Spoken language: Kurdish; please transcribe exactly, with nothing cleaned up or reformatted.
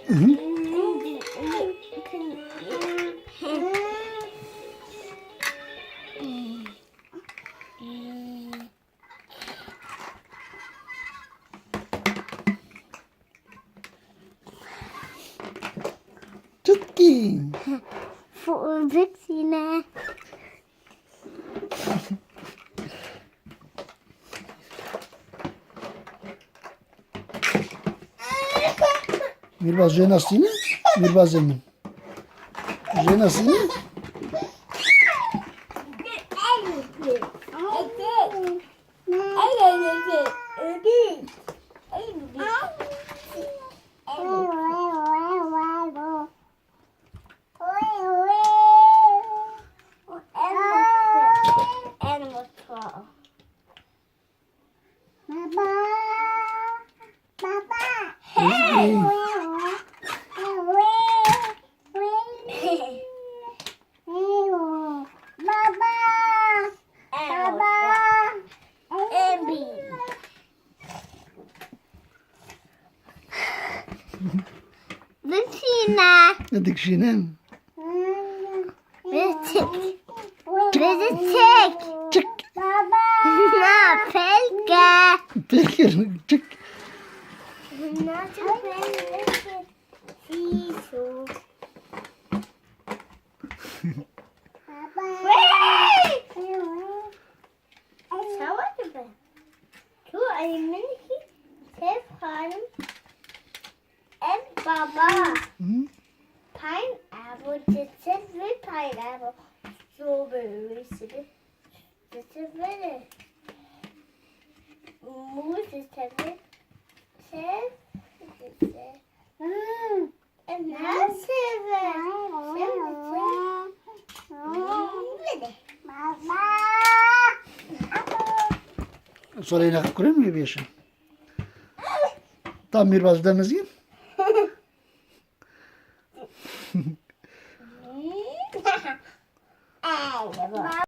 Çitkî. Fu-, biksîne. Mîrbaz jê nastîne? Mîrbazê min. Jê nastîne? Animal Cross. Baba. Baba. Rizgî. Baba. Baba. Biksîne. Ne dikişînin? Bitik. Bitik. Çik. Na, pelke. Pelke, çik. Hey! Çawa dibe? Tu ey min kî tev xanim. Ev baba. Hı? Pineapple, this is the pineapple. Strawberry, this is the, this is the muz, this is the, this is the, mm. Nasıl? Sonra yine kurum mu bir şey? Tam bir bazda mezgin.